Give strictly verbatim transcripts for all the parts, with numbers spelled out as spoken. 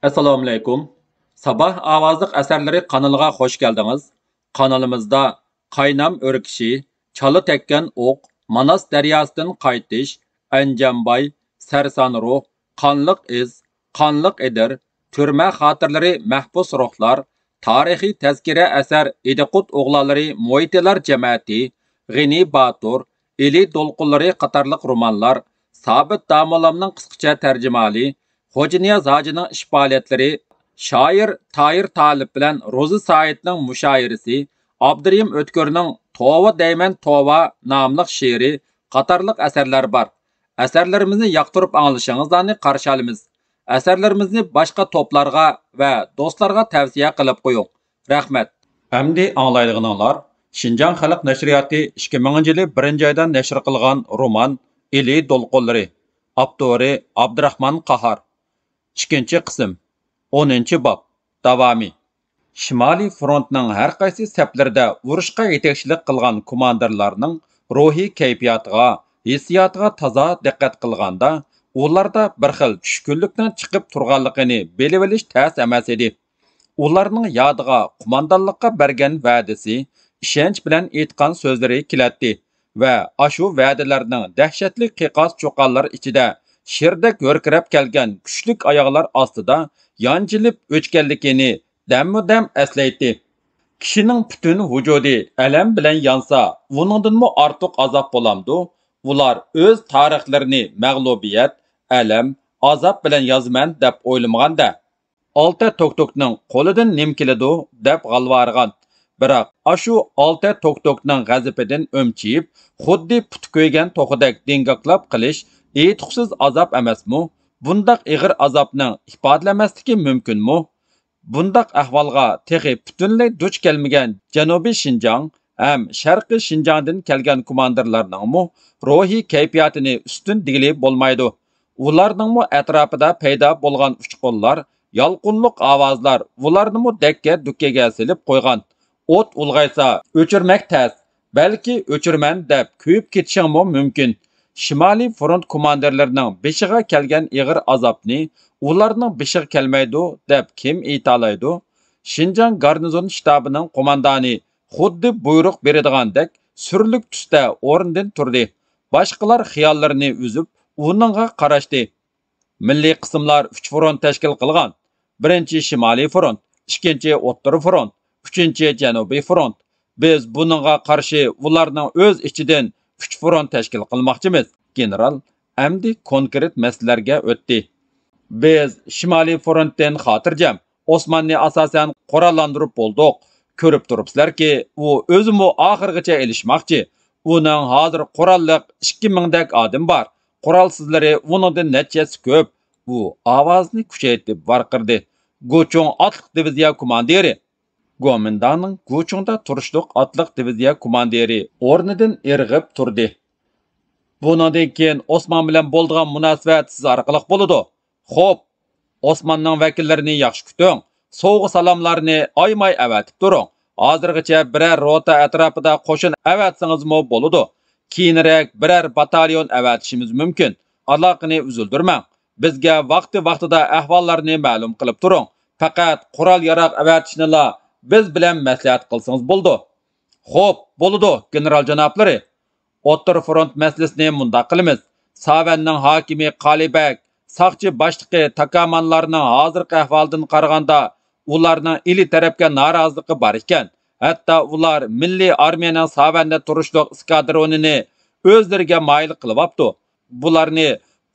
ئەسسالامۇئەلەيكۇم. ساباھ ئاۋازلىق ئەسەرلىرى قانىلىغا خوش كەلدىڭىز. قانىلىمىزدا قاينام ئۆركىشى، چالا تەگكەن ئوق، ماناس دەرياسىدىن قايتىش، ئەنجانباي، سەرسان روھ، قانلىق ئىز، قانلىق ئېدىر، تۈرمە خاتىرىلىرى، مەھبۇس روھلار، تارىخىي تەزكىرە ئەسەر ئىدىقۇت ئوغلانلىرى مۇھىتىلار جەمەتى، غېنى باتۇر، ئىلى دولقۇنلىرى قاتارلىق رومانلار، سابىت داموللامنىڭ قىسقىچە تەرجىمىھالى، خوجانىياز ھاجىنىڭ ئىش پائالىيەتلىرى، شائىر تاھىر تالىپ بىلەن روزى سايىتنىڭ مۇشائىرىسى، ئابدۇرېھىم ئۆتكۈرنىڭ توۋا دەيمەن توۋا ناملىق شېئىرى قاتارلىق ئەسەرلەر بار. ئەسەرلىرىمىزنى ياقتۇرۇپ ئاڭلىشىڭىزلارنى قارشى ئالىمىز. ئەسەرلىرىمىزنى باشقا توپلارغا ۋە دوستلارغا تەۋسىيە قىلىپ قويۇڭ. رەھمەت. ئەمدى ئاڭلايدىغىنىڭلار شىنجاڭ خەلق نەشرىياتى ئىككى مىڭىنچى يىلى بىرىنچى ئايدا نەشر قىلغان رومان ئىلى دولقۇنلىرى، ئاپتورى ئابدۇراخمان قاھار. ئىككىنچى قىسىم، ئونىنچى باب، داۋامى. شىمالىي فرونتنىڭ ھەر قايسى سەپلىرىدە ئۇرۇشقا يېتەكچىلىك قىلغان كوماندىرلارنىڭ روھىي كەيپىياتىغا، ھېسسىياتىغا تازا دىققەت قىلغاندا، ئۇلاردا بىر خىل چۈشكۈنلۈكنىڭ چىقىپ تۇرغانلىقىنى بىلىۋېلىش تەس ئەمەس ئىدى. ئۇلارنىڭ يادىغا قوماندانلىققا بەرگەن ۋەدىسى، ئىشەنچ بىلەن ئېيتقان سۆزلىرى كېلەتتى ۋە ئاشۇ ۋەدىلەرنىڭ دەھشەتلىك قىيقاس-چۇقانلار ئىچىدە شىردەك ھۆركىرەپ كەلگەن كۈچلۈك ئاياغلار ئاستىدا يانجىلىپ ئۆچكەنلىكىنى دەممۇدەم ئەسلەيتتى. كىشىنىڭ پۈتۈن ۋۇجۇدى ئەلەم بىلەن يانسا، ئۇنىڭدىنمۇ ئارتۇق ئازاب بولامدۇ؟ ئۇلار ئۆز تارىخلىرىنى مەغلۇبىيەت، ئەلەم، ئازاب بىلەن يازىمەن دەپ ئويلىمىغان-دە. ئالتە توكتوكنىڭ قولىدىن نېمە كېلىدۇ دەپ غالۋارىغان. بىراق ئاشۇ ئالتە توكتوكنىڭ غەزىپىدىن ئۈمچىيىپ، خۇددى پۇتى كۆيگەن توخۇدەك دىڭگاكلاپ قېلىش ئېيتقۇسىز ئازاب ئەمەسمۇ؟ بۇنداق ئېغىر ئازابنىڭ ئىپادىلەنمەسلىكى مۇمكىنمۇ؟ بۇنداق ئەھۋالغا تېخى پۈتۈنلەي دۇچ كەلمىگەن جەنۇبىي شىنجاڭ ھەم شەرقىي شىنجاڭدىن كەلگەن كوماندىرلارنىڭمۇ روھىي كەيپىياتىنى ئۈستۈن دېگىلى بولمايدۇ. ئۇلارنىڭمۇ ئەتراپىدا پەيدا بولغان ئۇچقۇنلار، يالقۇنلۇق ئاۋازلار ئۇلارنىمۇ دەككە-دۈككىگە سېلىپ قويغان. ئوت ئۇلغايسا، ئۆچۈرمەك تەس، بەلكى ئۆچۈرىمەن دەپ كۆيۈپ كېتىشىڭمۇ مۇمكىن. شىمالىي فرونت كوماندىرلىرىنىڭ بېشىغا كەلگەن ئېغىر ئازابنى ئۇلارنىڭ بېشىغا كەلمەيدۇ دەپ كىم ئېيتالايدۇ؟ شىنجاڭ گارنىزون شتابىنىڭ قوماندانى خۇددى بۇيرۇق بېرىدىغاندەك سۈرلۈك تۈستە ئورنىدىن تۇردى. باشقىلار خىياللىرىنى ئۈزۈپ، ئۇنىڭغا قاراشتى. مىللىي قىسىملار ئۈچ فرونت تەشكىل قىلغان. بىرىنچى شىمالىي فرونت، ئىككىنچى ئوتتۇرا فرونت، ئۈچىنچى جەنۇبىي فرونت. بىز بۇنىڭغا قارشى ئۇلارنىڭ ئۆز ئىچىدىن ئۈچ فرونت تەشكىل قىلماقچىمىز. گېنېرال ئەمدى كونكرېت مەسىلىلەرگە ئۆتتى. بىز شىمالىي فرونتتىن خاتىرجەم. ئوسماننى ئاساسەن قوراللاندۇرۇپ بولدۇق. كۆرۈپ تۇرۇپسىلەركى، ئۇ ئۆزىمۇ ئاخىرغىچە ئېلىشماقچى. ئۇنىڭ ھازىر قوراللىق ئىككى مىڭدەك ئادىمى بار. قورالسىزلىرى ئۇنىڭدىن نەچچە ھەسسە كۆپ. ئۇ ئاۋازىنى كۈچەيتىپ ۋارقىرىدى. گۇچۇڭ ئاتلىق دىۋىزىيە كوماندىرى. گومىنداڭنىڭ گۇچۇڭدا تۇرۇشلۇق ئاتلىق دىۋىزىيە كوماندىرى ئورنىدىن ئىرغىپ تۇردى. بۇنىڭدىن كېيىن ئوسمان بىلەن بولىدىغان مۇناسىۋەت سىز ئارقىلىق بولىدۇ. خوپ، ئوسماننىڭ ۋەكىللىرىنى ياخشى كۈتۈڭ. سوۋغا-سالاملارنى ئايىماي ئەۋەتىپ تۇرۇڭ. ھازىرغىچە بىرەر روتا ئەتراپىدا قوشۇن ئەۋەتسىڭىزمۇ بولىدۇ. كېيىنرەك بىرەر باتاليون ئەۋەتىشىمىز مۇمكىن. ئالاقىنى ئۈزۈلدۈرمەڭ. بىزگە ۋاقتى-ۋاقتىدا ئەھۋاللارنى مەلۇم قىلىپ تۇرۇڭ. پەقەت قورال-ياراغ ئەۋەتىشنىلا بىز بىلەن مەسلىھەت قىلسىڭىز بولىدۇ. خوپ، بولىدۇ، گېنېرال جانابلىرى. ئوتتۇرا فرونت مەسىلىسىنى مۇنداق قىلىمىز. ساۋەننىڭ ھاكىمى قالىبەگ، ساقچى باشلىقى تاكامانلارنىڭ ھازىرقى ئەھۋالىدىن قارىغاندا، ئۇلارنىڭ ئىلى تەرەپكە نارازىلىقى بار ئىكەن. ھەتتا ئۇلار مىللىي ئارمىيەنىڭ ساۋەندە تۇرۇشلۇق ئېسكادرونىنى ئۆزلىرىگە مايىل قىلىۋاپتۇ. بۇلارنى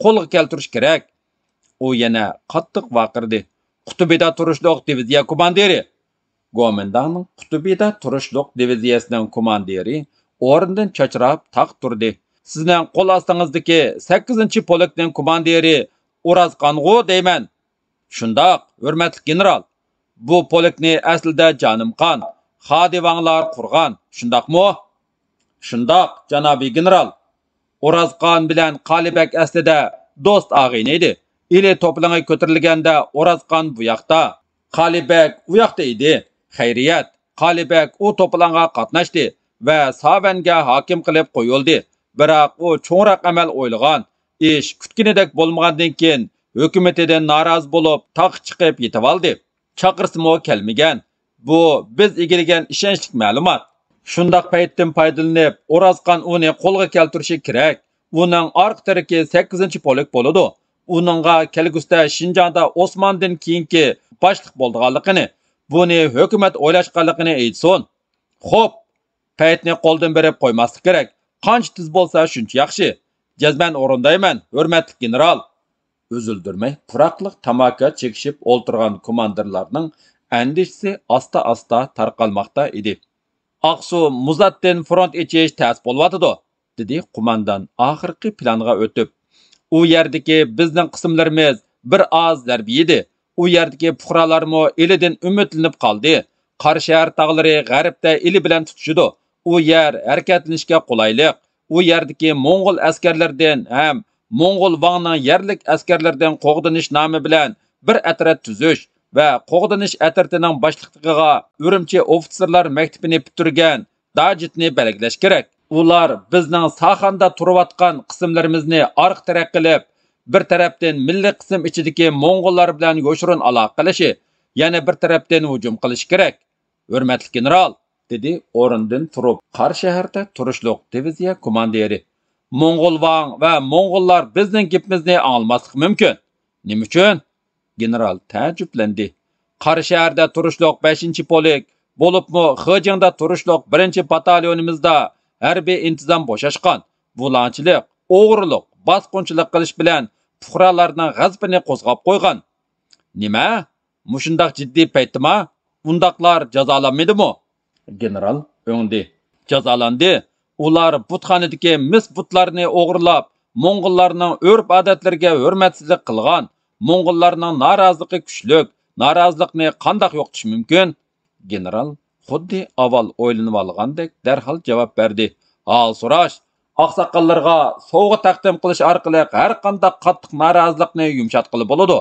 قولغا كەلتۈرۈش كېرەك. ئۇ يەنە قاتتىق ۋارقىرىدى. قۇتۇبىدا تۇرۇشلۇق دىۋىزىيە كوماندىرى! گومىنداڭنىڭ قۇتۇبىدا تۇرۇشلۇق دىۋىزىيەسىنىڭ كوماندىرى ئورنىدىن چاچراپ تاق تۇردى. سىزنىڭ قول ئاستىڭىزدىكى سەككىزىنچى پولكنىڭ كوماندىرى ئورازخانغۇ دەيمەن. شۇنداق، ھۆرمەتلىك گېنېرال. بۇ پولكنى ئەسلىدە جانىم خان، خادىۋاڭلار قۇرغان، شۇنداقمۇ؟ شۇنداق، جانابىي گېنېرال. ئورازخان بىلەن قالىبەگ ئەسلىدە دوست ئاغىنە ئىدى. ئىلى توپىلىڭى كۆتۈرۈلگەندە ئورازخان بۇ ياقتا، قالىبەگ ئۇ ياقتا ئىدى. خەيرىيەت، قالىبەگ ئۇ توپىلاڭغا قاتناشتى ۋە ساۋەنگە ھاكىم قىلىپ قويۇلدى. بىراق ئۇ چوڭراق ئەمەل ئويلىغان. ئىش كۈتكىنىدەك بولمىغاندىن كېيىن ھۆكۈمىتىدىن نارازى بولۇپ، تاغقا چىقىپ يېتىۋالدى. چاقىرسىمۇ كەلمىگەن. بۇ بىز ئىگىلىگەن ئىشەنچلىك مەلۇمات. شۇنداق پەيتتىن پايدىلىنىپ، ئورازخان ئۇنى قولغا كەلتۈرۈشى كېرەك. ئۇنىڭ ئارقا تىرىكى سەككىزىنچى پولك بولىدۇ. ئۇنىڭغا كەلگۈسىدە شىنجاڭدا ئوسماندىن كېيىنكى باشلىق بولىدىغانلىقىنى، بۇنى ھۆكۈمەت ئويلاشقانلىقىنى ئېيتسۇن. خوپ، پەيتنى قولدىن بېرىپ قويماسلىق كېرەك. قانچە تېز بولسا شۇنچە ياخشى. جەزمەن ئورۇندايمەن، ھۆرمەتلىك گېنېرال. ئۈزۈلدۈرمەي پۇراقلىق تاماكا چېكىشىپ ئولتۇرغان كوماندىرلارنىڭ ئەندىشىسى ئاستا-ئاستا تارقالماقتا ئىدى. ئاقسۇ مۇزاتتىن فرونت ئېچىش تەس بولۇۋاتىدۇ، دېدى قوماندان ئاخىرقى پىلانغا ئۆتۈپ. ئۇ يەردىكى بىزنىڭ قىسىملىرىمىز بىر ئاز زەربە يېدى. ئۇ يەردىكى پۇقرالارمۇ ئىلىدىن ئۈمىدلىنىپ قالدى. قاراشەھەر تاغلىرى غەربتە ئىلى بىلەن تۇتىشىدۇ. ئۇ يەر ھەرىكەتلىنىشكە قولايلىق. ئۇ يەردىكى موڭغۇل ئەسكەرلىرىدىن ھەم موڭغۇل ۋاڭنىڭ يەرلىك ئەسكەرلىرىدىن قوغدىنىش نامى بىلەن بىر ئەترەت تۈزۈش ۋە قوغدىنىش ئەترىتىنىڭ باشلىقلىقىغا ئۈرۈمچى ئوفىتسېرلار مەكتىپىنى پۈتتۈرگەن داجىتنى بەلگىلەش كېرەك. ئۇلار بىزنىڭ ساخاندا تۇرۇۋاتقان قىسىملىرىمىزنى ئارقا تىرەك قىلىپ، بىر تەرەپتىن مىللىي قىسىم ئىچىدىكى موڭغۇللار بىلەن يوشۇرۇن ئالاقە قىلىشى، يەنە بىر تەرەپتىن ھۇجۇم قىلىشى كېرەك. ھۆرمەتلىك گېنېرال، دېدى ئورنىدىن تۇرۇپ قاراشەھەردە تۇرۇشلۇق دىۋىزىيە كوماندىرى. موڭغۇل ۋاڭ ۋە موڭغۇللار بىزنىڭ گېپىمىزنى ئاڭلىماسلىقى مۇمكىن. نېمە ئۈچۈن؟ گېنېرال تەئەججۈپلەندى. قاراشەھەردە تۇرۇشلۇق بەشىنچى پولك، بولۇپمۇ خېجىڭدا تۇرۇشلۇق بىرىنچى باتاليونىمىزدا ھەربىي ئىنتىزام بوشاشقان. بۇلاڭچىلىق، ئوغرىلىق، باسقۇنچىلىق قىلىش بىلەن پۇقرالارنىڭ غەزىپىنى قوزغاپ قويغان. نېمە؟ مۇشۇنداق جىددىي پەيتتىما ئۇنداقلار جازالانمىدىمۇ؟ گېنېرال ئۆڭدى. جازالاندى. ئۇلار بۇتخانىدىكى مىس بۇتلارنى ئوغرىلاپ، موڭغۇللارنىڭ ئۆرپ-ئادەتلىرىگە ھۆرمەتسىزلىك قىلغان. موڭغۇللارنىڭ نارازىلىقى كۈچلۈك. نارازىلىقنى قانداق يوقىتىش مۇمكىن؟ گېنېرال خۇددى ئاۋۋال ئويلىنىۋالغاندەك دەرھال جاۋاب بەردى. ھال سوراش، ئاقساقاللارغا سوۋغا تەقدىم قىلىش ئارقىلىق ھەرقانداق قاتتىق نارازىلىقنى يۇمشاتقىلى بولىدۇ.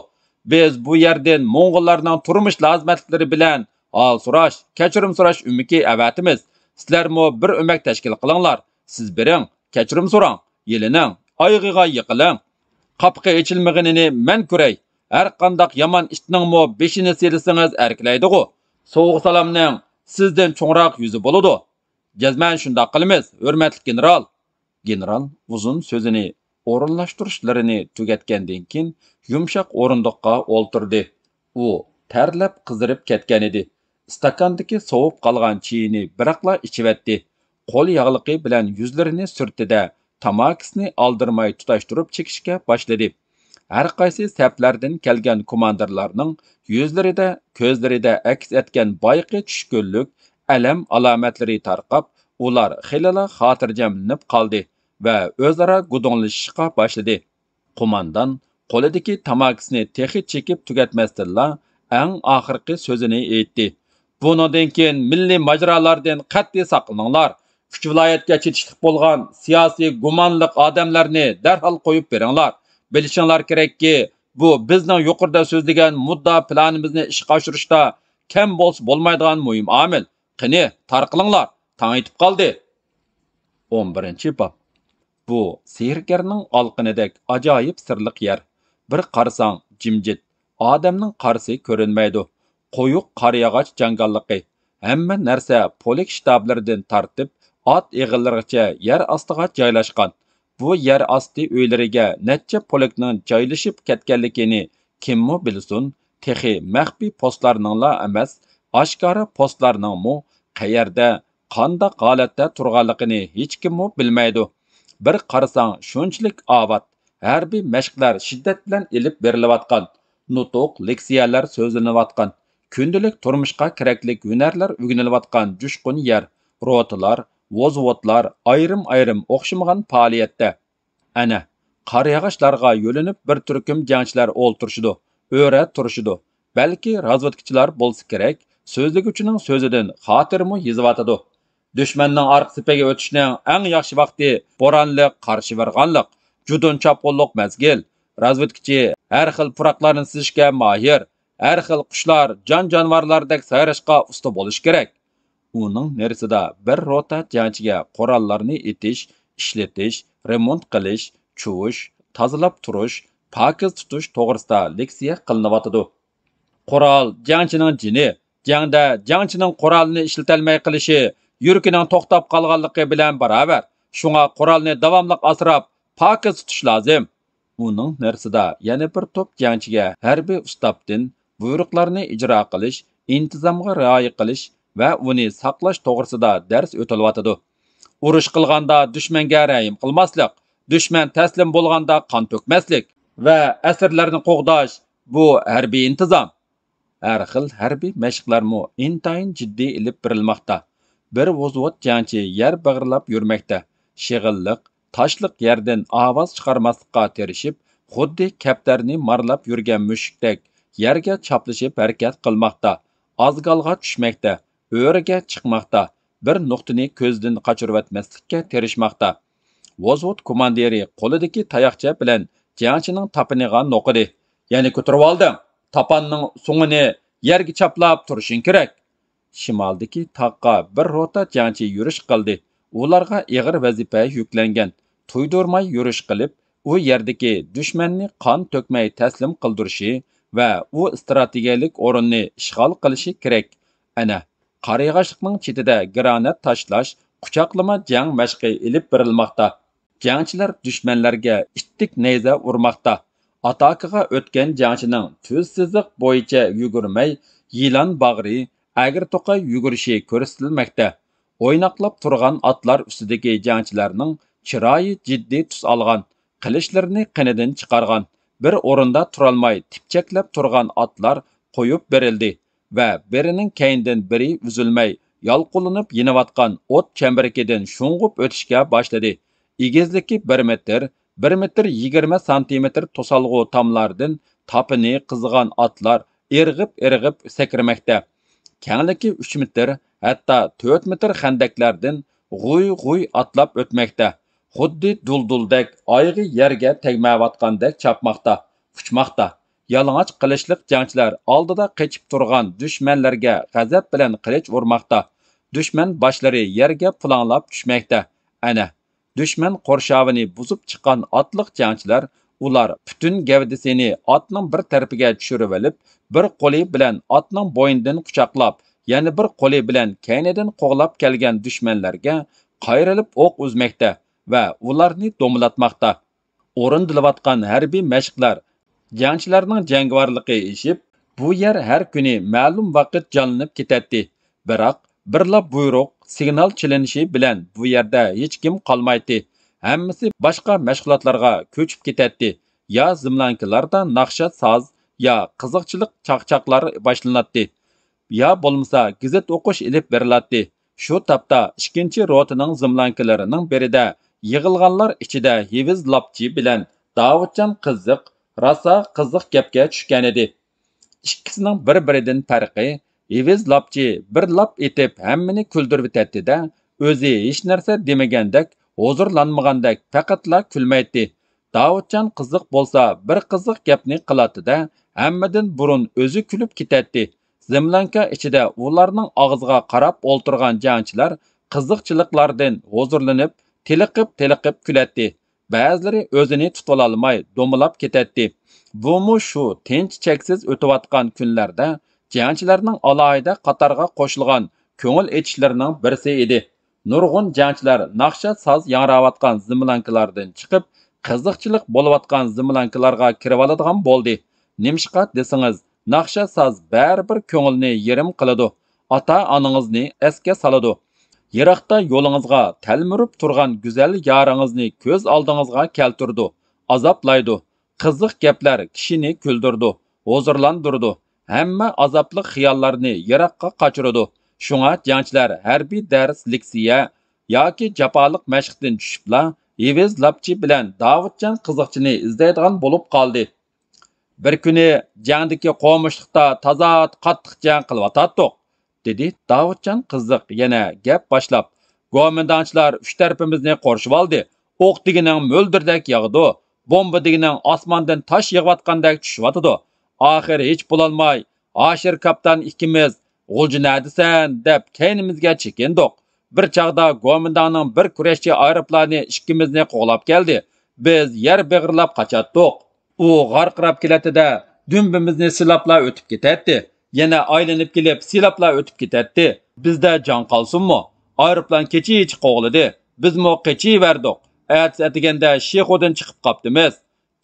بىز بۇ يەردىن موڭغۇللارنىڭ تۇرمۇش لازىمەتلىكلىرى بىلەن ھال سوراش، كەچۈرۈم سوراش ئۆمىكى ئەۋەتىمىز. سىلەرمۇ بىر ئۆمەك تەشكىل قىلىڭلار. سىز بېرىڭ، كەچۈرۈم سوراڭ، يېلىنىڭ، ئايىغىغا يىقىلىڭ. قاپىقى ئېچىلمىغىنىنى مەن كۆرەي. ھەرقانداق يامان ئىتنىڭمۇ بېشىنى سىيلىسىڭىز ئەركىلەيدىغۇ. سوۋغا-سالامنىڭ سىزدىن چوڭراق يۈزى بولىدۇ. جەزمەن شۇنداق قىلىمىز، ھۆرمەتلىك گېنېرال. گېنېرال ئۇزۇن سۆزىنى ئورۇنلاشتۇرۇشلىرىنى تۈگەتكەندىن كېيىن، يۇمشاق ئورۇندۇققا ئولتۇردى. ئۇ تەرلەپ قىزىرىپ كەتكەنىدى. ئىستاكاندىكى سوۋۇپ قالغان چېيىنى بىراقلا ئىچىۋەتتى. قول ياغلىقى بىلەن يۈزلىرىنى سۈرتتى-دە، تاماكىسىنى ئالدىرىماي تۇتاشتۇرۇپ چېكىشكە باشلىدى. ھەرقايسى سەپلەردىن كەلگەن كوماندىرلارنىڭ يۈزلىرىدە، كۆزلىرىدە ئەكس ئەتكەن بايىقى چۈشكۈنلۈك، ئەلەم ئالامەتلىرى تارقاپ، ئۇلار خېلىلا خاتىرجەملىنىپ قالدى ۋە ئۆزئارا گۇدۇڭلىشىشقا باشلىدى. قوماندان قولىدىكى تاماكىسىنى تېخى چېكىپ تۈگەتمەستىنلا، ئەڭ ئاخىرقى سۆزىنى ئېيتتى. بۇنىڭدىن كېيىن مىللىي ماجىرالاردىن قەتئىي ساقلىنىڭلار. ئۈچ ۋىلايەتكە چېتىشلىق بولغان سىياسىي گۇمانلىق ئادەملەرنى دەرھال قويۇپ بېرىڭلار. بىلىشىڭلار كېرەككى، بۇ بىزنىڭ يۇقىرىدا سۆزلىگەن مۇددىئا پىلانىمىزنى ئىشقا ئاشۇرۇشتا كەم بولسا بولمايدىغان مۇھىم ئامىل. قېنى، تارقىلىڭلار، تاڭ ئېتىپ قالدى. ئون بىرىنچى باب. بۇ سېھىرگەرنىڭ ئالقىنىدەك ئاجايىپ سىرلىق يەر. بىر قارىساڭ جىمجىت، ئادەمنىڭ قارىسى كۆرۈنمەيدۇ. قويۇق قارىياغاچ جاڭگاللىقى. ھەممە نەرسە پولك شتابلىرىدىن تارتىپ، ئات ئېغىللىرىغىچە يەر ئاستىغا جايلاشقان. بۇ يەر ئاستى ئۆيلىرىگە نەچچە پولكنىڭ جايلىشىپ كەتكەنلىكىنى كىممۇ بىلسۇن؟ تېخى مەخپىي پوستلارنىڭلا ئەمەس، ئاشكارا پوستلارنىڭمۇ قەيەردە، قانداق ھالەتتە تۇرغانلىقىنى ھېچكىممۇ بىلمەيدۇ. بىر قارىساڭ شۇنچىلىك ئاۋات، ھەربىي مەشىقلەر شىددەت بىلەن ئېلىپ بېرىلىۋاتقان، نۇتۇق، لېكسىيەلەر سۆزلىنىۋاتقان، كۈندىلىك تۇرمۇشقا كېرەكلىك ھۈنەرلەر ئۆگىنىلىۋاتقان جۇشقۇن يەر، روتىلار، ۋوزۋودلار ئايرىم-ئايرىم ئوخشىمىغان پائالىيەتتە. ئەنە، قارىياغاچلارغا يۆلىنىپ بىر تۈركۈم جەڭچىلەر ئولتۇرۇشىدۇ، ئۆرە تۇرۇشىدۇ. بەلكى رازۋېدكىچىلار بولسا كېرەك، سۆزلىگۈچىنىڭ سۆزىدىن خاتىرىمۇ يېزىۋاتىدۇ. دۈشمەننىڭ ئارقا سېپىگە ئۆتۈشنىڭ ئەڭ ياخشى ۋاقتى بورانلىق، قار شىۋىرغانلىق، جۇدۇن چاپقۇنلۇق مەزگىل. رازۋېدكىچى ھەر خىل پۇراقلارنى سىزىشكە ماھىر، ھەر خىل قۇشلار، جان-جانىۋارلاردەك سايراشقا ئۇستا بولۇشى كېرەك. ئۇنىڭ نېرىسىدا بىر روتا جەڭچىگە قوراللارنى ئېتىش، ئىشلىتىش، رېمونت قىلىش، چۇۋۇش، تازىلاپ تۇرۇش، پاكىز تۇتۇش توغرىسىدا لېكسىيە قىلىنىۋاتىدۇ. قورال جەڭچىنىڭ جېنى، جەڭدە جەڭچىنىڭ قورالىنى ئىشلىتەلمەي قېلىشى يۈرىكىنىڭ توختاپ قالغانلىقى بىلەن باراۋەر. شۇڭا قورالنى داۋاملىق ئاسراپ، پاكىز تۇتۇش لازىم. ئۇنىڭ نېرىسىدا يەنە بىر توپ جەڭچىگە ھەربىي ئۇستاپتىن بۇيرۇقلارنى ئىجرا قىلىش، ئىنتىزامغا رىئايە قىلىش ۋە ئۇنى ساقلاش توغرىسىدا دەرس ئۆتۈلۈۋاتىدۇ. ئۇرۇش قىلغاندا دۈشمەنگە رەھىم قىلماسلىق، دۈشمەن تەسلىم بولغاندا قان تۆكمەسلىك ۋە ئەسىرلەرنى قوغداش، بۇ ھەربىي ئىنتىزام. ھەر خىل ھەربىي مەشىقلەرمۇ ئىنتايىن جىددىي ئېلىپ بېرىلماقتا. بىر ۋوزۋوت جەڭچى يەر بېغىرلاپ يۈرمەكتە. شېغىللىق، تاشلىق يەردىن ئاۋاز چىقارماسلىققا تىرىشىپ، خۇددى كەپتەرنى مارىلاپ يۈرگەن مۈشۈكتەك يەرگە چاپلىشىپ ھەرىكەت قىلماقتا. ئازگالغا چۈشمەكتە، ئۆرىگە چىقماقتا، بىر نۇقتىنى كۆزدىن قاچۇرۇۋەتمەسلىككە تىرىشماقتا. ۋوزۋوت كوماندىرى قولىدىكى تاياقچە بىلەن جەڭچىنىڭ تاپىنىغا نوقۇدى. يەنە كۆتۈرۈۋالدىڭ! تاپاننىڭ سوڭىنى يەرگە چاپلاپ تۇرۇشۇڭ كېرەك! شىمالدىكى تاغقا بىر روتا جەڭچى يۈرۈش قىلدى. ئۇلارغا ئېغىر ۋەزىپە يۈكلەنگەن. تۇيدۇرماي يۈرۈش قىلىپ، ئۇ يەردىكى دۈشمەننى قان تۆكمەي تەسلىم قىلدۇرۇشى ۋە ئۇ ئىستراتېگىيەلىك ئورۇننى ئىشغال قىلىشى كېرەك. ئەنە، قارىياغاچلىقنىڭ چېتىدە گرانات تاشلاش، قۇچاقلىما جەڭ مەشقى ئېلىپ بېرىلماقتا. جەڭچىلەر دۈشمەنلەرگە ئىتتىك نەيزە ئۇرماقتا. ئاتاكىغا ئۆتكەن جەڭچىنىڭ تۈز سىزىق بويىچە يۈگۈرمەي، يىلان باغرى، ئەگرى توقاي يۈگۈرۈشى كۆرسىتىلمەكتە. ئويناقلاپ تۇرغان ئاتلار ئۈستىدىكى جەڭچىلەرنىڭ چىرايى جىددىي تۈس ئالغان، قىلىچلىرىنى قېنىدىن چىقارغان، بىر ئورۇندا تۇرالماي تىپچەكلەپ تۇرغان ئاتلار قويۇپ بېرىلدى ۋە بىرىنىڭ كەينىدىن بىرى ئۈزۈلمەي يالقۇنلىنىپ يېنىۋاتقان ئوت چەمبىرىكىدىن شۇڭغۇپ ئۆتۈشكە باشلىدى. ئېگىزلىكى بىر مېتىر، بىر مېتىر يىگىرمە سانتىمېتىر توسالغۇ تاملاردىن تاپىنى قىزىغان ئاتلار ئىرغىپ-ئىرغىپ سەكرىمەكتە. كەڭلىكى ئۈچ مېتىر، ھەتتا تۆت مېتىر خەندەكلەردىن غۇي-غۇي ئاتلاپ ئۆتمەكتە. خۇددى دۇلدۇلدەك ئايىغى يەرگە تەگمەيۋاتقاندەك چاپماقتا، ئۇچماقتا. يالىڭاچ قىلىچلىق جەڭچىلەر ئالدىدا قېچىپ تۇرغان دۈشمەنلەرگە غەزەپ بىلەن قىلىچ ئۇرماقتا. دۈشمەن باشلىرى يەرگە پۇلاڭلاپ چۈشمەكتە. ئەنە، دۈشمەن قورشاۋىنى بۇزۇپ چىققان ئاتلىق جەڭچىلەر، ئۇلار پۈتۈن گەۋدىسىنى ئاتنىڭ بىر تەرىپىگە چۈشۈرۈۋېلىپ، بىر قولى بىلەن ئاتنىڭ بوينىدىن قۇچاقلاپ، يەنە بىر قولى بىلەن كەينىدىن قوغلاپ كەلگەن دۈشمەنلەرگە قايرىلىپ ئوق ئۈزمەكتە ۋە ئۇلارنى دومىلاتماقتا. ئورۇندىلىۋاتقان ھەربىي مەشىقلەر، جەڭچىلەرنىڭ جەڭگىۋارلىقى ئېشىپ، بۇ يەر ھەر كۈنى مەلۇم ۋاقىت جانلىنىپ كېتەتتى. بىراق، بىرلا بۇيرۇق، سىگنال چېلىنىشى بىلەن بۇ يەردە ھېچكىم قالمايتتى. ھەممىسى باشقا مەشغۇلاتلارغا كۆچۈپ كېتەتتى. يا زىملانكىلاردا ناخشا ساز، يا قىزىقچىلىق چاقچاقلار باشلىناتتى. يا بولمىسا گېزىت ئوقۇش ئېلىپ بېرىلاتتى. شۇ تاپتا ئىككىنچى روتىنىڭ زىملانكىلىرىنىڭ بىرىدە يىغىلغانلار ئىچىدە ھېۋىز لاپچى بىلەن داۋۇتجان قىزىق راسا قىزىق گەپكە چۈشكەنىدى. ئىككىسىنىڭ بىر-بىرىدىن پەرقى، ھېۋىز لاپچى بىر لاپ ئېتىپ ھەممىنى كۈلدۈرۈۋېتەتتى-دە، ئۆزى ھېچنەرسە دېمىگەندەك، ھۇزۇرلانمىغاندەك پەقەتلا كۈلمەيتتى. داۋۇتجان قىزىق بولسا بىر قىزىق گەپنى قىلاتتى-دە، ھەممىدىن بۇرۇن ئۆزى كۈلۈپ كېتەتتى. زىملانكا ئىچىدە ئۇلارنىڭ ئاغزىغا قاراپ ئولتۇرغان جەڭچىلەر قىزىقچىلىقلاردىن ھۇزۇرلىنىپ، تېلىقىپ-تېلىقىپ كۈلەتتى. بەزىلىرى ئۆزىنى تۇتۇۋالالماي دومىلاپ كېتەتتى. بۇمۇ شۇ تىنچ چەكسىز ئۆتۈۋاتقان كۈنلەردە جەڭچىلەرنىڭ ئالاھىدە قاتارغا قوشۇلغان كۆڭۈل ئېچىشلىرىنىڭ بىرسى ئىدى. نۇرغۇن جەڭچىلەر ناخشا ساز ياڭراۋاتقان زىملانكىلاردىن چىقىپ، قىزىقچىلىق بولۇۋاتقان زىملانكىلارغا كىرىۋالىدىغان بولدى. نېمىشقا دېسىڭىز، ناخشا ساز بەرىبىر كۆڭۈلنى يېرىم قىلىدۇ، ئاتا-ئانىڭىزنى ئەسكە سالىدۇ. يىراقتا يولىڭىزغا تەلمۈرۈپ تۇرغان گۈزەل يارىڭىزنى كۆز ئالدىڭىزغا كەلتۈرىدۇ، ئازابلايدۇ. قىزىق گەپلەر كىشىنى كۈلدۈرىدۇ، ھۇزۇرلاندۇرىدۇ، ھەممە ئازابلىق خىياللارنى يىراققا قاچۇرىدۇ. شۇڭا جەڭچىلەر ھەربىي دەرس، لېكسىيە ياكى جاپالىق مەشىقتىن چۈشۈپلا، ھېۋىز لاپچى بىلەن داۋۇتجان قىزىقچىنى ئىزدەيدىغان بولۇپ قالدى. بىر كۈنى جەڭدىكى قومۇشلۇقتا تازا قاتتىق جەڭ قىلىۋاتاتتۇق، دېدى داۋۇتجان قىزىق يەنە گەپ باشلاپ. گومىنداڭچىلار ئۈچ تەرىپىمىزنى قورشىۋالدى. ئوق دېگىنىڭ مۆلدۈردەك ياغىدۇ، بومبا دېگىنىڭ ئاسماندىن تاش يېغىۋاتقاندەك چۈشۈۋاتىدۇ. ئاخىرى ھېچ بولالماي، ھاشىر كاپتان ئىككىمىز، «غۇلجا نەدىسەن؟» دەپ كەينىمىزگە چېكىندۇق. بىر چاغدا گومىنداڭنىڭ بىر كۈرەشچى ئايروپىلانى ئىككىمىزنى قوغلاپ كەلدى. بىز يەر بېغىرلاپ قاچاتتۇق. ئۇ غارقىراپ كېلەتتى-دە، دۈمبىمىزنى سىلاپلا ئۆتۈپ كېتەتتى. يەنە ئايلىنىپ كېلىپ سىلاپلا ئۆتۈپ كېتەتتى. بىزدە جان قالسۇنمۇ؟ ئايروپىلان كېچىچە قوغلىدى. بىزمۇ قېچىۋەردۇق. ئەتىسى ئەتىگەندە شىخۇدىن چىقىپ قاپتىمىز.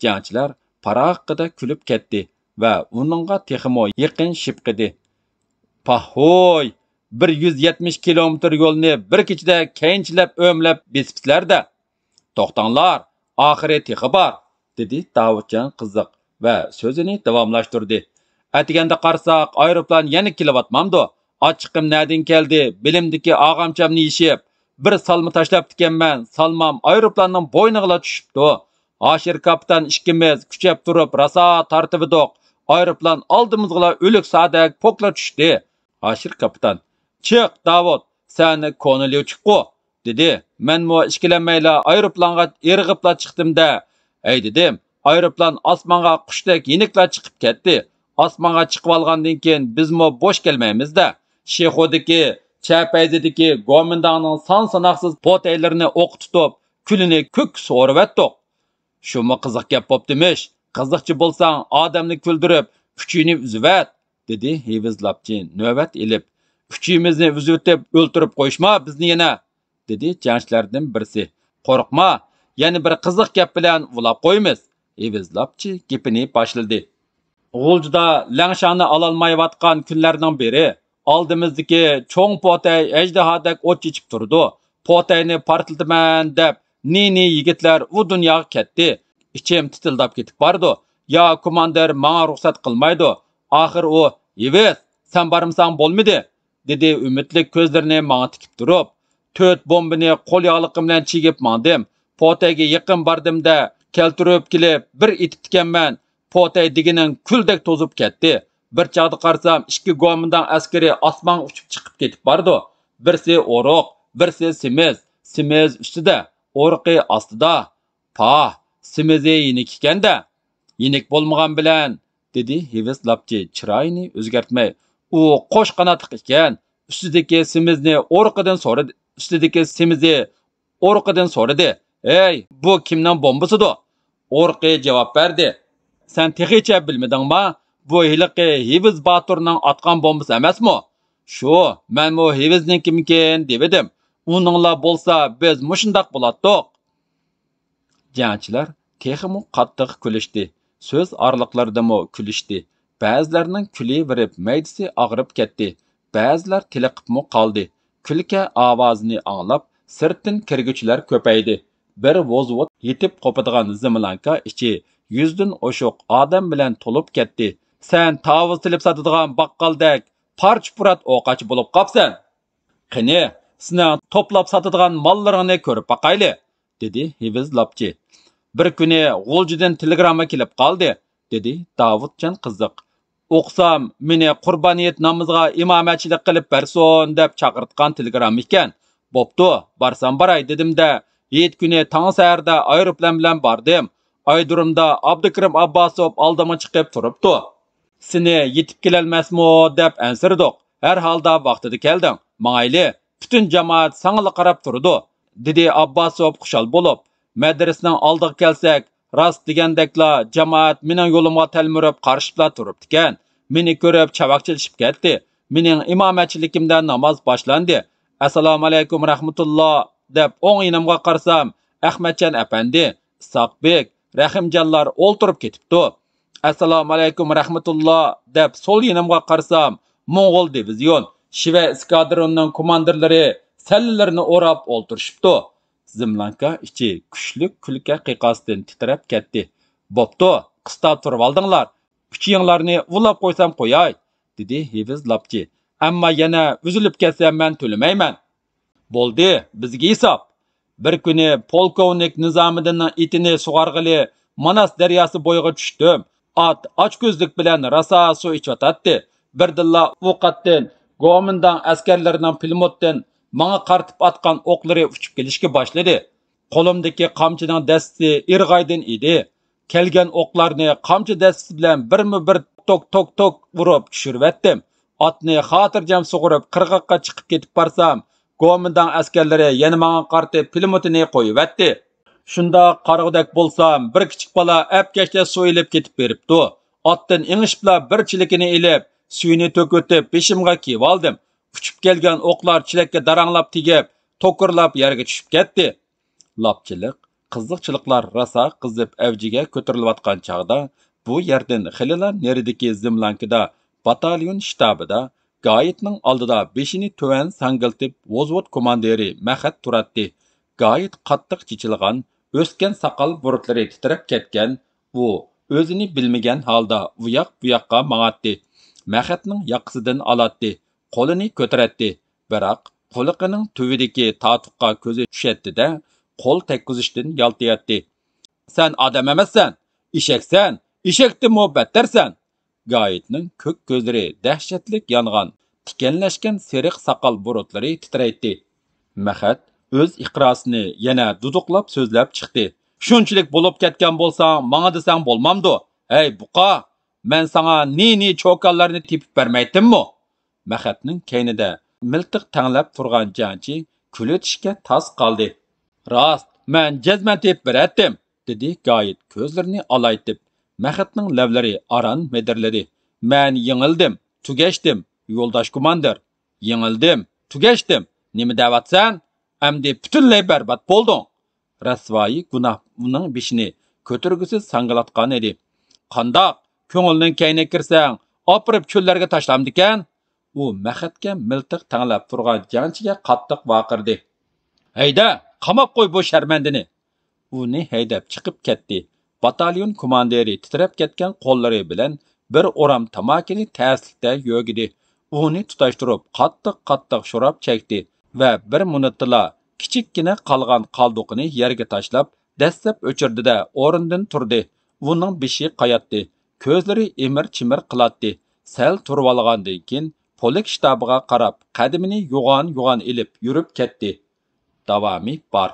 جەڭچىلەر پاراققىدە كۈلۈپ كەتتى ۋە ئۇنىڭغا تېخىمۇ يېقىنلىشىپ قېدى. پاھوي! بىر يۈز يەتمىش كىلومېتىر يولنى بىر كېچىدە كەينىچىلەپ ئۆمىلەپ بېسىپسىلەر-دە! توختاڭلار، ئاخىرى تېخى بار، دېدى داۋۇتجان قىزىق ۋە سۆزىنى داۋاملاشتۇردى. ئەتىگەندە قارىساق، ئايروپىلان يەنە كېلىۋاتمامدۇ؟ ئاچچىقىم نەدىن كەلدى؟ بېلىمدىكى ئاغامچامنى يېشىپ، بىر سالما تاشلاپتىكەنمەن، سالمام ئايروپىلاننىڭ بوينىغىلا چۈشۈپتۇ. ھاشىر كاپىتان ئىككىمىز كۈچەپ تۇرۇپ راسا تارتىۋىدۇق. ئايروپىلان ئالدىمىزغىلا ئۆلۈك سادەك پوكلا چۈشتى. ھاشىر كاپىتان، چىق، داۋۇت، سەن كونا ليۇچۇكقۇ، دېدى. مەنمۇ ئىككىلەنمەيلا ئايروپىلانغا ئېرىغىپلا چىقتىم-دە. ھەي دېدىم، ئايروپىلان ئاسمانغا قۇشتەك يېنىكلا چىقىپ كەتتى. ئاسمانغا چىقىۋالغاندىن كېيىن بىزمۇ بوش كەلمەيمىز-دە. شىخۇدىكى، چەپەيزىدىكى گومىنداڭنىڭ سان-ساناقسىز پوتەيلىرىنى ئوققا تۇتۇپ، كۈلىنى كۆككە سورۇۋەتتۇق. شۇمۇ قىزىق گەپ بوپتىمىش. قىزىقچى بولساڭ، ئادەمنى كۈلدۈرۈپ، ئۈچىنى ئۈزۈۋەت، دېدى ھېۋىز لاپچى نۆۋەت ئېلىپ. ئۈچىمىزنى ئۈزۈۋېتىپ، ئۆلتۈرۈپ قويۇشما بىزنى يەنە، دېدى جەڭچىلەردىن بىرسى. قورقما، يەنە بىر قىزىق گەپ بىلەن ئۇلاپ قويىمىز، ھېۋىز لاپچى گېپىنى باشلىدى. غۇلجىدا لەڭشاڭنى ئالالمايۋاتقان كۈنلەرنىڭ بىرى، ئالدىمىزدىكى چوڭ پوتەي ئەجدىھادەك ئوت چېچىپ تۇرىدۇ. پوتەينى پارتلىتىمەن دەپ، نى-نى يىگىتلەر ئۇ دۇنياغا كەتتى. ئىچىم تىتىلداپ كېتىپ بارىدۇ. يا كوماندىر ماڭا رۇخسەت قىلمايدۇ. ئاخىر ئۇ، ھېۋىز، سەن بارمىساڭ بولمىدى، دېدى ئۈمىدلىك كۆزلىرىنى ماڭا تىكىپ تۇرۇپ. تۆت بومبىنى قول ياغلىقىم بىلەن چىگىپ ماڭدىم. پوتەيگە يېقىن باردىم-دە، كەلتۈرۈپ كېلىپ بىر ئېتىپتىكەنمەن. پوتەي دېگىنىڭ كۈلدەك توزۇپ كەتتى. بىر چاغدا قارىسام، ئىككى گومىنداڭ ئەسكىرى ئاسمانغا ئۇچۇپ چىقىپ كېتىپ بارىدۇ. بىرسى ئورۇق، بىرسى سېمىز. سېمىز ئۈستىدە، ئورۇقى ئاستىدا. پاھ، سېمىزى يېنىك ئىكەن-دە. يېنىك بولمىغان بىلەن، دېدى ھېۋىز لاپچى چىرايىنى ئۆزگەرتمەي. ئۇ قوش قاناتلىق ئىكەن. ئۈستىدىكى سېمىزنى ئورۇقىدىن سورىدى. ئۈستىدىكى سېمىزى ئورۇقىدىن سورىدى. ھەي، بۇ كىمنىڭ بومبىسىدۇ؟ ئورۇقى جاۋاب بەردى. سەن تېخىچە بىلمىدىڭما؟ بۇ ھېلىقى ھېۋىز باتۇرنىڭ ئاتقان بومبىسى ئەمەسمۇ؟ شۇ، مەنمۇ ھېۋىزنىڭكىمىكىن دېۋىدىم. ئۇنىڭلا بولسا بىز مۇشۇنداق بولاتتۇق. جەڭچىلەر تېخىمۇ قاتتىق كۈلۈشتى. سۆز ئارىلىقلىرىدىمۇ كۈلۈشتى. بەزىلەرنىڭ كۈلۈۋېرىپ مەيدىسى ئاغرىپ كەتتى. بەزىلەر تېلىقىپمۇ قالدى. كۈلكە ئاۋازىنى ئاڭلاپ، سىرتتىن كىرگۈچىلەر كۆپەيدى. بىر ۋوزۋوت يېتىپ قوپىدىغان زىملانكا ئىچى يۈزدىن ئوشۇق ئادەم بىلەن تولۇپ كەتتى. سەن تاۋۇز تىلىپ ساتىدىغان باققالدەك پارچە-پۇرات ئوقاچ بولۇپ قاپسەن. قېنى، سېنىڭ توپلاپ ساتىدىغان ماللىرىڭنى كۆرۈپ باقايلى، دېدى ھېۋىز لاپچى. بىر كۈنى غۇلجىدىن تېلېگرامما كېلىپ قالدى، دېدى داۋۇتجان قىزىق. ئوقۇسام، مېنى قۇربان ھېيت نامىزىغا ئىمامەتچىلىك قىلىپ بەرسۇن دەپ چاقىرتقان تېلېگرامما ئىكەن. بوپتۇ، بارسام باراي، دېدىم-دە، ھېيت كۈنى تاڭ سەھەردە ئايروپىلان بىلەن باردىم. ئايرودرومدا ئابدۇكېرىم ئابباسوف ئالدىمغا چىقىپ تۇرۇپتۇ. سېنى يېتىپ كېلەلمەسمۇ دەپ ئەنسىرىدۇق. ھەر ھالدا ۋاقتىدا كەلدىڭ. ماڭايلى، پۈتۈن جامائەت ساڭىلا قاراپ تۇرىدۇ، دېدى ئابباسوف خۇشال بولۇپ. مەدرىسىنىڭ ئالدىغا كەلسەك، راست دېگەندەكلا جامائەت مېنىڭ يولۇمغا تەلمۈرۈپ قارىشىپلا تۇرۇپتىكەن. مېنى كۆرۈپ چاۋاك چېلىشىپ كەتتى. مېنىڭ ئىمامەتچىلىكىمدە ناماز باشلاندى. ئەسسالامۇئەلەيكۇم رەھمەتۇللا دەپ ئوڭ يېنىمغا قارىسام، ئەخمەتجان ئەپەندى، ئىسھاق بېگ، رەھىمجانلار ئولتۇرۇپ كېتىپتۇ. ئەسسالامۇئەلەيكۇم رەھمەتۇللا دەپ سول يېنىمغا قارىسام، موڭغۇل دىۋىزىيون، شىۋە ئېسكادروننىڭ كوماندىرلىرى سەللىلىرىنى ئوراپ ئولتۇرۇشۇپتۇ. زىملانكا ئىچى كۈچلۈك كۈلكە قىيقاستىن تىترەپ كەتتى. بوپتۇ، قىستاپ تۇرۇۋالدىڭلار. ئۈچىيىڭلارنى ئۇۋىلاپ قويسام قوياي، دېدى ھېۋىز لاپچى. ئەمما يەنە ئۈزۈلۈپ كەتسەم مەن تۆلىمەيمەن. بولدى، بىزگە ھېساب. بىر كۈنى پولكوۋنىك نىزامىدىننىڭ ئېتىنى سۇغارغىلى ماناس دەرياسى بويىغا چۈشتۈم. ئات ئاچكۆزلۈك بىلەن راسا سۇ ئىچىۋاتاتتى. بىردىنلا ئۇ قاتتىن گومىنداڭ ئەسكەرلىرىنىڭ پىلىموتتىن ماڭا قارىتىپ ئاتقان ئوقلىرى ئۇچۇپ كېلىشكە باشلىدى. قولۇمدىكى قامچىنىڭ دەستىسى ئىرغايدىن ئىدى. كەلگەن ئوقلارنى قامچا دەستىسى بىلەن بىرمۇ بىر توك، توك، توك ئۇرۇپ چۈشۈرۈۋەتتىم. ئاتنى خاتىرجەم سۇغۇرۇپ قىرغاققا چىقىپ كېتىپ بارسام، گومىنداڭ ئەسكەرلىرى يەنە ماڭا قارىتىپ پىلىموتىنى قويۇۋەتتى. شۇنداق قارىغۇدەك بولسام، بىر كىچىك بالا ئەپكەشتە سۇ ئېلىپ كېتىپ بېرىپتۇ. ئاتتىن ئېڭىشىپلا بىر چېلىكىنى ئېلىپ، سۈيىنى تۆكۈۋېتىپ بېشىمغا كىيىۋالدىم. ئۇچۇپ كەلگەن ئوقلار چېلەككە داراڭلاپ تېگىپ، توكۇرلاپ يەرگە چۈشۈپ كەتتى. لاپچىلىق، قىزىقچىلىقلار راسا قىزىپ ئەۋجىگە كۆتۈرۈلۈۋاتقان چاغدا، بۇ يەردىن خېلىلا نېرىدىكى زېملانكىدا باتاليون شتابىدا گايىتنىڭ ئالدىدا بېشىنى تۆۋەن ساڭگىلتىپ ۋوزۋود كوماندىرى مەخەت تۇراتتى. گايىت قاتتىق چېچىلغان، ئۆسكەن ساقال بۇرۇتلىرى تىترەپ كەتكەن. ئۇ ئۆزىنى بىلمىگەن ھالدا ئۇياق-بۇياققا ماڭاتتى. مەخەتنىڭ ياقىسىدىن ئالاتتى، قولىنى كۆتۈرەتتى. بىراق، قۇلىقىنىڭ تۈۋىدىكى تاتۇققا كۆزى چۈشەتتى-دە، قول تەگكۈزۈشتىن يالتىياتتى. سەن ئادەم ئەمەسسەن، ئېشەكسەن، ئېشەكتىنمۇ بەتتەرسەن! گايىتنىڭ كۆك كۆزلىرى دەھشەتلىك يانغان، تىكەنلەشكەن سېرىق ساقال بۇرۇتلىرى تىترەيتتى. مەخەت ئۆز ئىقراسىنى يەنە دۇدۇقلاپ سۆزلەپ چىقتى. شۇنچىلىك بولۇپ كەتكەن بولساڭ، ماڭا دېسەڭ بولمامدۇ؟ ھەي، بۇقا! مەن ساڭا نى-نى چوكانلارنى تېپىپ بەرمەيتتىممۇ؟ مەخەتنىڭ كەينىدە مىلتىق تەڭلەپ تۇرغان جەڭچى كۈلۈۋېتىشكە تاس قالدى. راست، مەن جەزمەن تېپىپ بېرەتتىم، دېدى گايىت كۆزلىرىنى ئالايتىپ. مەخەتنىڭ لەۋلىرى ئاران مىدىرلىدى. مەن يېڭىلدىم، تۈگەشتىم، يولداش كوماندىر. يېڭىلدىم، تۈگەشتىم. نېمە دەۋاتسەن؟ ئەمدى پۈتۈنلەي بەربات بولدۇڭ. رەسۋايى گۇناھ ئۇنىڭ بېشىنى كۆتۈرگۈسىز ساڭگىلاتقان ئىدى. قانداق؟ كۆڭۈلنىڭ كەينىگە كىرسەڭ، ئاپىرىپ چۆللەرگە تاشلامدىكەن؟ ئۇ مەخەتكە مىلتىق تەڭلەپ تۇرغان جەڭچىگە قاتتىق ۋارقىرىدى. ھەيدە، قاماپ قوي بۇ شەرمەندىنى! ئۇنى ھەيدەپ چىقىپ كەتتى. باتاليون كوماندىرى تىترەپ كەتكەن قوللىرى بىلەن بىر ئورام تاماكىنى تەسلىكتە يۆگىدى. ئۇنى تۇتاشتۇرۇپ، قاتتىق-قاتتىق شوراب چەكتى ۋە بىر مىنۇتتىلا كىچىككىنە قالغان قالدۇقىنى يەرگە تاشلاپ، دەسسەپ ئۆچۈردى-دە، ئورنىدىن تۇردى. ئۇنىڭ بېشى قاياتتى، كۆزلىرى ئىمىر-چىمىر قىلاتتى. سەل تۇرۇۋالغاندىن كېيىن، پولك شتابىغا قاراپ قەدىمىنى يوغان-يوغان ئېلىپ يۈرۈپ كەتتى. داۋامى بار.